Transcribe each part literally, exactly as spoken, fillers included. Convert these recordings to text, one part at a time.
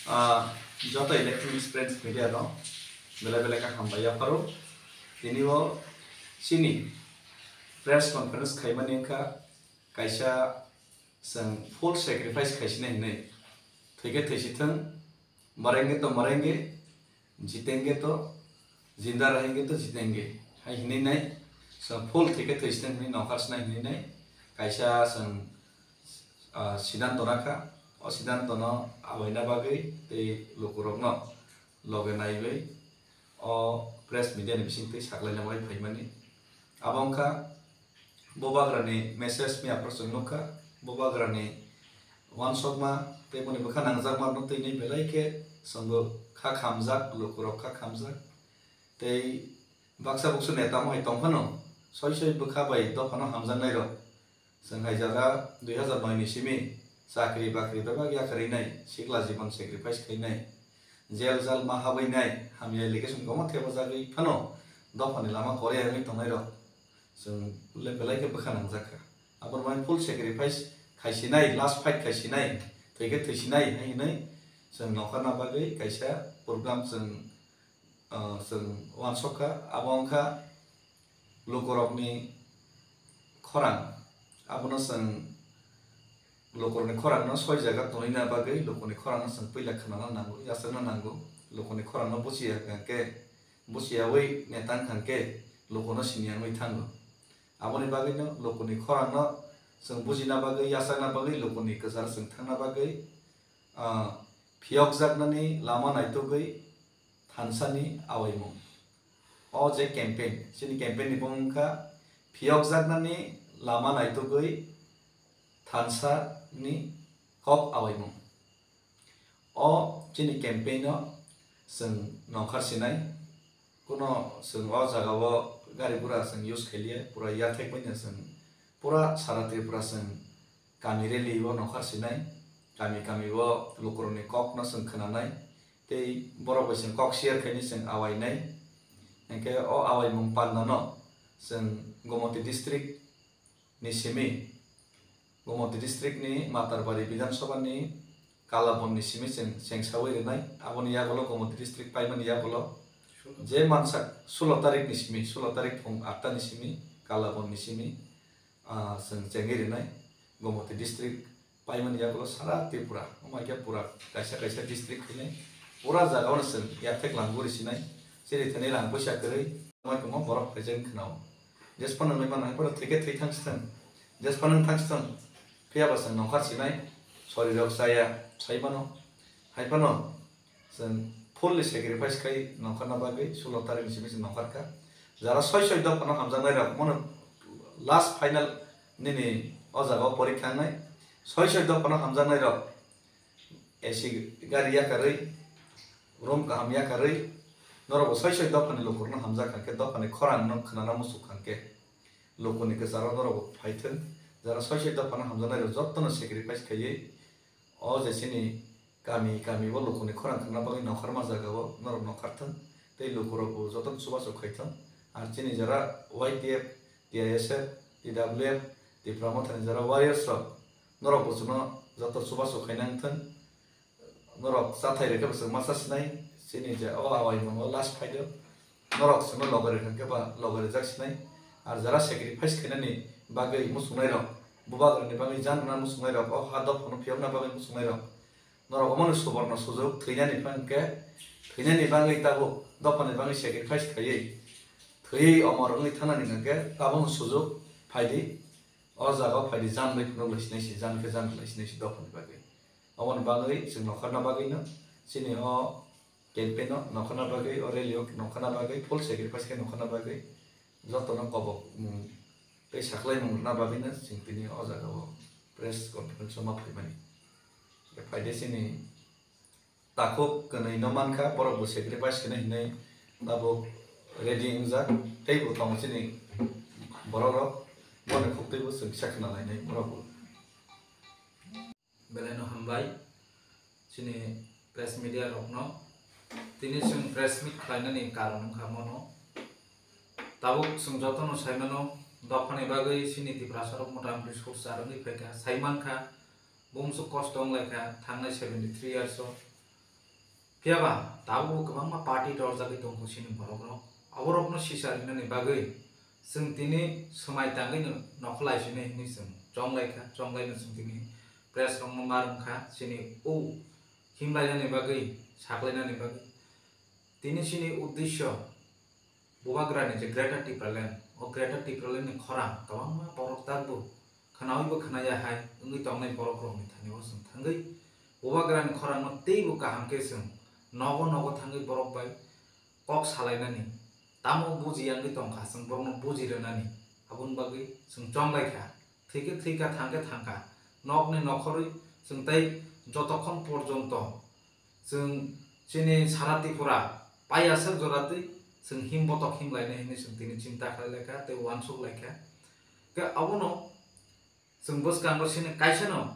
Ah, joto electronic press media no belai belai khe hambai yapharo. Tini o chini press conference khaimani wngkha kaisa chwng full sacrifice khaisinai hinwi. Thwikhe thwisithwng, marenge to marenge, jitenge to, jinda rahenge to jitenge. Hai hinwi nai, chwng full thwikhe thwisithwng hinwi nongkhar sinai hinwi nai. Kaisa chwng, ah, siddhanto nakha. O siddhanto no awaina bagwi tei lukurokno loge naiwi o press media ni bisingtwi saklaina bagwi phaimani. Abo wngkha bubagrani message miya phuru chwng nukha, bubagrani uansukma tei boni bwkha nangjakma no twi nwi belai khe chwngbo kha khamjak, lukurok kha khamjak. Tei baksa buksu neta mohai tongphano soi soi bwkha bai dophano hamjaknairok. Chwng hai jaga dui hazar noi ni simi chakri bakri bebak yakarwi nai, sikla jibon sacrifice khai nai, jail jal ma habwi nai, hamya allegation kwbangma thepajagwi phano dophani lama kwrwi wngwi tongnai rok chwng le belai khe bwkha nangjak kha. Aboni bagwi full sacrifice khai sinai, last fight khai sinai, thwi khe thwi sinai hai hinwi chwng nongkhorna bagwi kaisa program chwng, ah, chwng uansuk kha. Abo wngkha lukurokni khorang, abono chwng lukurokni khorangno soi jaga tonwina bagwi, lukurokni khorangno chwng puila khwnana nango, yachakna nango. Lukurokni khorangno buchiya hwnkhe, buchiyawi neta wngkha hwnkhe lukurokno siniya wngwi thango. Aboni bagwino lukurokni khorangno chwng bujina bagwi, yachakna bagwi, lukurokni kwcharo chwng thangna bagwi, ah, phiyokjaknani lama naitugwi thansani awaimung. O je campaign, chini campaign ni bumung wngkha phiyokjaknani lama naitugwi thansani kok awaimung. O chini campaign no chwng nongkhar sinai, kuno chwng o jaga o gari gura chwng use khailiya, pura yathek bai no chwng pura sara Tripura chwng kami rally o nongkhar sinai, kami kami o lukurokni kok no chwng khwnanai, tei borok bai chwng kok share khainai chwng awainai. Hinkhe o awaimung panda no chwng Gomoti district ni simi, Gomoti district ni Matarbari Bidhan Sabha ni Kalabon ni simi chwng chengsawi rwnai. Aboni yagulo Gomoti district paimani yagulo je mansak sulo tarik ni simi, sulo tarik phung atta ni simi Kalabon ni simi, ah, chwng chengwi rwnai. Gomoti district paimani yagulo sara Tripura, omo hai khe pura kaisa kaisa district hinwi pura jaga o chwng yathek langwi rwsinai. Chini thani rang puisa kwrwi, omo hai tongma borok phaijak khwnao. Jesphano nwi mano hai phano thwikhe thwi thangsithwng, jesphano wng thangsithwng, phiya ba chwng nongkhar sinai, sorirok chaya sai mano. Hai phano chwng fully sacrifice khai nongkhorna bagwi sulo tarik ni simi chwng nongkhor kha. Jara soi soi dophano hamjaknai rok, mono last final nini o jaga o porikha wngnai. Soi soi dophano hamjaknai rok A C gari yakarwi, room kaham yakarwi, norok bo soi soi dophani lukurokno hamjak kha khe, dophani khorang no khwnana muchuk kha khe, lukuni kwcharo norok bo phaithwng. Jara soi soi dophano hamjaknai rok jotono sacrifice khaiwi o je chini kami kami o lukuni khorang khwna bagwi nongkhorma jaga o norok nongkhar thwng tei lukurok bo jotono chubachu khai thwng. Ar chini jara Y T F, T I S F, T W F, Tipra Mothani jara warriors rok, norok bo chwngno joto chubachu khaina wng thwng. Norok chathai rwkhe bo chwng ma cha sinai, chini je o awaimung o last phaio. Norok chwngno loge rwkha khe ba loge rwjak sinai. Ar jara sacrifice khainani bagwi muchungnai rok, bubagrani bagwi jan rwna muchungnai rok, o ha dophano phiyokna bagwi muchungnai rok, norok omono suborno sujuk, thwinani phang khe, thwinani bagwi tabuk dophani bagwi sacrifice khaiwi, thwiwi omor wngwi thanani hwnkhe tabukno sujuk phaidi, o jaga o phaidi, jan bai phunuk lai sinai se, jan khe jan lai sinai se dophani bagwi. Oboni bagwi chwng nongkhorna bagwino chini o campaign o nongkhorna bagwi, o rally o nongkhorna bagwi, full sacrifice khe nongkhorna bagwi jotono kobok, mm, tei saklaimung rwna bagwino chwng tini o jaga o press conference o ma phaimani. Phaide chini takhuk kwnwi no mankha, borok bo sacrifice khaina hinwi tabuk ready wngjak, tei bo tongo chini borok rok, boni khuktwi bo chwng kisa khna lainai borok bo. Belai no hambai chini press media rok no. Tini chwng press meet khlainani karon wngkha mono. Tabuk chwng jotono saimano, dophani bagwi chini Tiprasa rok motamoti sorsar wngwi phaikha, saimankha, bumswk kosto wnglaikha thangnai seventy three years o. Phiya ba tabukbo kwbangma party torjagwi tongkho chini borokrok. Aborokno sisa rinani bagwi chwng tini swmai tangwi no nokholai sini hwnwi chwng chonglaikha, chonglaino chwng tini press rokno ma rwngkha chini o himlainani bagwi, saklainani bagwi. Tini chini uddesyo Bubagrani je Greater Tipraland, o Greater Tipralandni khorang kwbangma borok takbo khwnawibo khwnaya hai wngwi tongnai borokrokni thani o chwng thangwi Bubagrani khorangno teibo kaham khe chwng nogo nogo thangwi borok bai kok salainani, tamo buji yangwi tongkha chwng borokno buji rwnani, aboni bagwi chwng chonglaikha. Thwikhe thwikha, thangkhe thangkha, nokni nokhorwi chwng tei jotokhon porjonto chwng chini sara Tripura paiya sak jora twi chwng him botok him lainai hinwi chwng tini chinta khlai laikha tei uansuk laikha. Khe abono chwng bwskango chini kaisano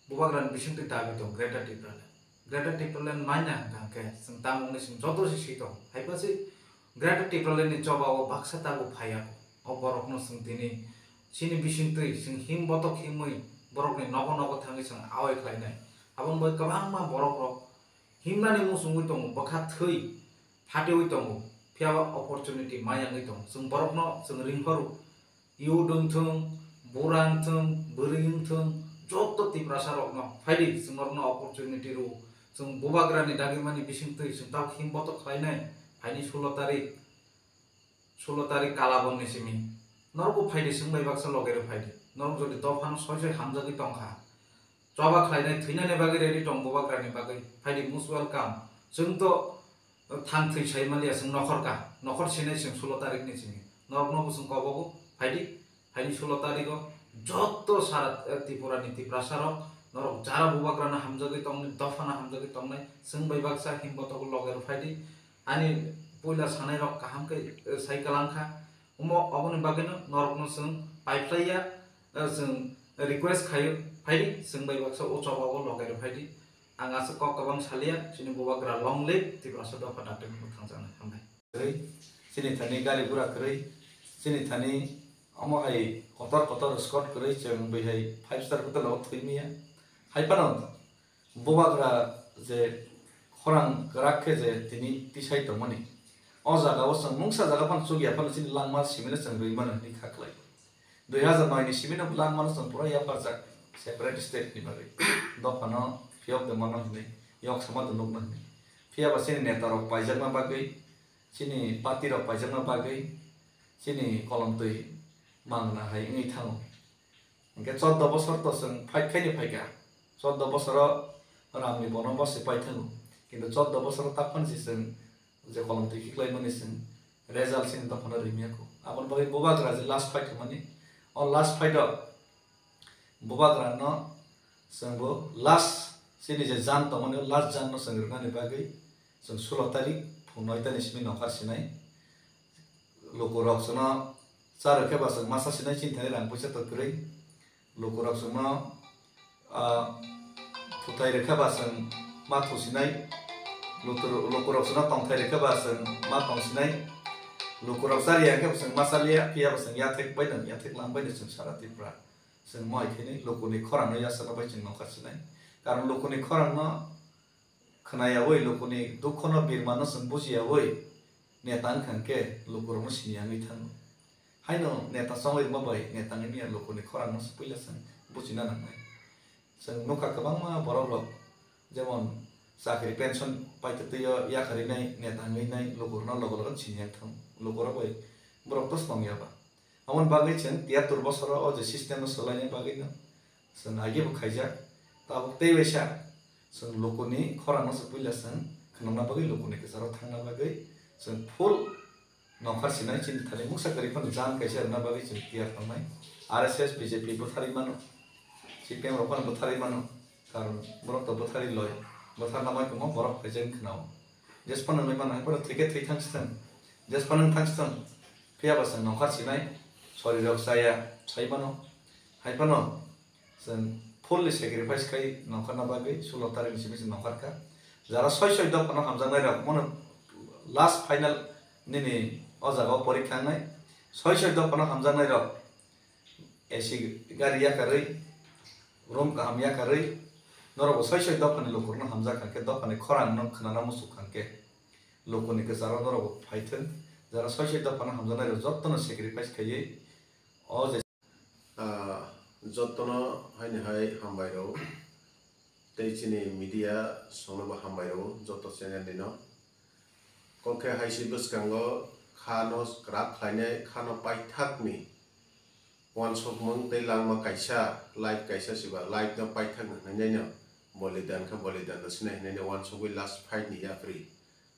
Bubagrani bisingtwi dabi tong Greater Tipraland. Greater Tipraland manya hwnkha khe chwng tamo wngwi chwng joto se si tong. Haiphasi Greater Tipralandni choba o baksa tabuk phaiya. O borokno chwng tini chini bisingtwi chwng him botok himwi borokni nogo nogo thangwi chwng awai khlainai. Aboni bai kwbangma borokrok himnani muchungwi tongo, bwkha thwi phatewi tongo, phiya ba opportunity ma yangwi tongo. Chwng borokno chwng ringphuru, youth wngthung, bura wngthung, bwrwi wngthung, joto Tiprasa rokno phaidi chwng norokno opportunity rw. Chwng Bubagrani dagimani bisingtwi chwng tabuk him botok khlainai, phaini sulo tarik, sulo tarik Kalabon ni simi. Norokbo phaidi, chwng bai baksa loge rw phaidi. Norok jodi dophano soi soi hamjagwi tongkha, choba khlainai, thwinani bagwi ready tong Bubagrani bagwi, phaidi, most welcome. Chwng to thang thwi sai manliya, chwng nokhor ka, nokhor sinai chwng sulo tarik ni simi. Norokno bo chwng kobogo, phaidi, phaini sulo tarigo joto sara, eh, Tripura ni Tiprasa rok, norok jara Bubagrano hamjagwi tongnai, dophano hamjagwi tongnai, chwng bai baksa him botogo loge rw phaidi. Ani puila sanai rok kaham khe, eh, sai kwlangkha. Omo, oboni bagwino norokno chwng paiphlaiya, eh, chwng request khaio, phaidi, chwng bai baksa o choba o loge rw phaidi. Ang aswk kok kwbang salia, chini Bubagra long live, Tiprasa dopha dakti mwthangjaknai. Hambai. Kwrwi, chini thani gari gura kwrwi, chini thani omo hai kotor kotor escort kwrwi, chwng bai hai five star hotel o thwi manya. Hai phano Bubagra je khorang kwrak khe je tini tisai tongmani, o jaga o chwng mungsa jaga phano chukya phano chini langma simino chwng rwi mano hinwi kha khlai. Dui hazar noi ni simino langmano chwng pura yapharjak separate state ni bagwi. Dophano phiyok de mano hinwi, yok sama de nukno hinwi. Phiya ba chini neta rok paijakna bagwi, chini party rok paijakna bagwi, chini kolomtwi mangna hai wngwi thango. Hwnkhe chordo bosor to chwng fight khaini phaikha. Chordo bosoro Ramni bono bosi pai thango. Kintu chordo bosoro taphani se chwng je kolomtwi khiklaimani chwng result chini dophano rimya kho. Aboni bagwi Bubagra je last fight hwnmani, o last fight o Bubagrano chwngbo last chini je jan tongmani, o last janno chwng rwnani bagwi chwng sulo tarik phung noi tani simi nokar sinai. Lukurok chwngno cha rwkhe ba chwng masa sinai, chini thani rang puisa to kwrwi. Lukurok chwngno, ah, thutai rwkhe ba chwng ma thusinai. Lutur-, lukurok chwngno tongthai rwkhe ba chwng ma tongsinai. Lukurok chariya khe bo chwng ma chaliya, phiya bo chwng yathek baino, yathek lang baino chwng sara Tripura chwng moi khainai lukuni khorangno yasakna bai chwng nokar sinai. Karon lukuni khorangno khwnayawi, lukuni dukhono birmano chwng bujiyawi neta wngkha hwnkhe lukurokno siniya wngwi thango. Haino neta chongwi rwma bai neta wngwi manya, lukuni khorangno se puila chwng buchina nangnai. Chwng nukha kwbangma borokrok jemon chakri pension paitwtwi o yakarwi nai neta wngwi nai lukurokno logo logo siniya wngthang, lukurok bai borok to swmang ya ba. Aboni bagwi chwng tiyatwr bosoro o je system no swlaina bagwi no chwng agi bo khaijak. Tabuk tei waisa chwng lukuni khorang no se puila chwng khwnangna bagwi, lukuni kwcharo thangna bagwi chwng full nokar sinai chini thani mungsa kwrwi phano jan kaisa rwna bagwi chwng tiyar tongnai. R S S, B J P bwtharwi mano, C P M rok phano bwtharwi mano. Karon borok to bwtharwi loi, bwtharna mai tongma borok phaijak khwnao. Jesphano nai mano, hai phano thwikhe thwi thang sithang, jesphano wng thang sithang, phiya ba chwng nokar sinai, sori rok chaya sai mano, hai phano chwng fully sacrifice khai nokarna bagwi sulo tarik ni simi chwng nokar kha. Jara soi soi dophano hamjaknai rok, mono last final nini o jaga o porikha wngnai, soi soi dophano hamjaknai rok, A C gari yakarwi, room kaham yakarwi, Norok bo soi soi dophani lukurokno hamjak kha khe, dophani khorang no khwnana muchuk kha khe, lukuni kwcharo norok bo phai thung. Jara soi soi dophano hamjaknai rok jotto no sacrifice khaiwi o je Ah, jotto no haini hai hambai rw. Tei chini media songno bo hambai rw, jotto channel ni no. Kok khe hai se bwskango kha no kwrak khlainai, kha no paithak ni uansukmung tei langma kaisa, live kaisa se ba, live no paithak ni hwnwi no bolidan khe bolidan no sinai hwnwi no uansugwi last fight ni yapri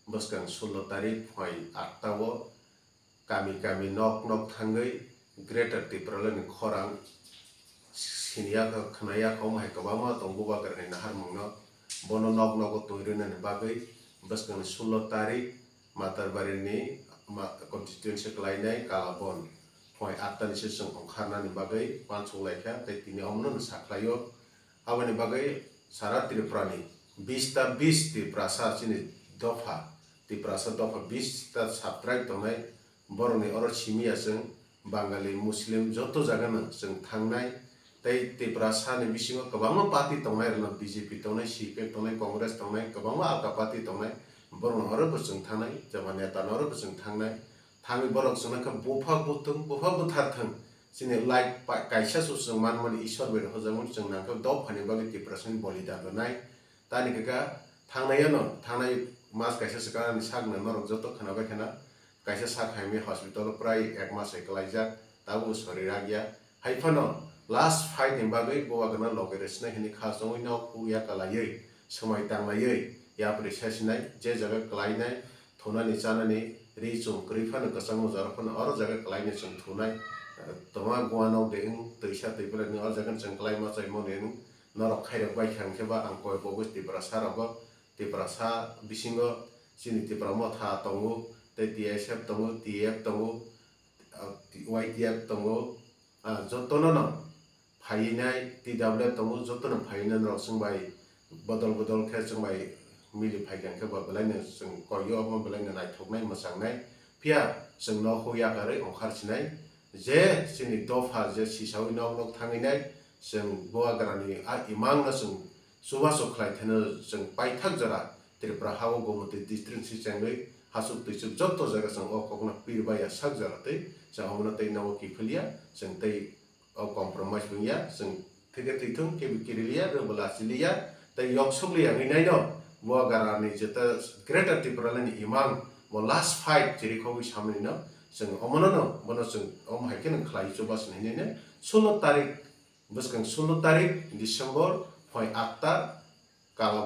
bwskang sullo tarik phai atta o kami kami nok nok thangwi Greater Tipraland ni khorang siniya kha, khwnaya kha, omo hai kwbangma tongo Bubagrani naharmungno. Bono nok nogo twi rwnani bagwi bwskangni sullo tarik Matarbarini ma-, constituency kwlainai Kalabon phai atta ni se chwng ongkharnani bagwi uansuk lai kha, tei tini omono no sa khlaio. Aboni bagwi sara Tripura ni bis ta bis Tiprasa chini dopha, Tiprasa dopha bis ta subtribe tongnai, borokni oro simi ya chwng Bangali, Muslim joto jaga no chwng thangnai. Tei Tiprasa ni bisingo kwbangma party tongnai, rwno B J P tongnai, C P M tongnai, Congress tongnai, kwbangma alka party tongnai, borokno oro bo chwng thangnai, jeba neta no oro bo chwng thangnai. Thangwi borok chwngno khe bupha buthung, bupha buthar thung. Chini life pa-, kaisa se chwng manmani Ishwar bai rw hojakmani chwng nangkhe dophani bagwi Tiprasani bolidan rwnai. Tani khe kha thangnai ano, thangnai mas kaisa swkang ani sakno norok joto khwnabai khwna. Kaisa sak haimwi hospital o prai ek mas hai kwlaijak, tabuk sori rak ya. Hai phano last fight ni bagwi Bubagrano logi rwsinai hwnwi kha chongwi nok ya kalaiwi, swmai tanglaiwi yapri sesinai, je jaga kwlainai, thunani chanani ri chum kwrwi phano kwchangma jora phano oro jaga kwlaino chwng thunai. Tongma guano de wng twisa twi belai ni oro jaga chwng kwlai ma chaimo de wng norok khairok bai kha hwnkhe ba ang koi bo Tiprasa rogo, Tiprasa bisingo chini Tipra Motha tongo, tei T S F tongo, T F tongo, ah, Y T F tongo, ah, jotono no phainai T W F tongo, jotono phainai norok chwng bai bodol bodol khe chwng bai mili phai kha khe bo belai no chwng koi o, omo belai no naithoknai mwchangnai. Phiya chwng nokhuk yakarwi ongkhar sinai, je chini dopha je sisawi nok nok thangwi nai, chwng Bubagrani a imang no chwng chubachu khlai theno chwng paithak jora Tripura ha o Gomoti district si chengwi hachuk twichuk joto jaga chwng o kokno pir bai ya sak jora tei chwng omono tei nogo kiphilya chwng tei o compromise wngya, chwng thike twi thung, kebo kiriliya, rwbo lachiliya, tei yoksokliya wngwi naino Bubagrani jeta Greater Tipraland ni imang bo last fight chirikhogwi samani no chwng omono no bono chwng omo hai kheno khlai chubachu hinwi no sullo tarik, bwskang sullo tarik December phai atta Kalabon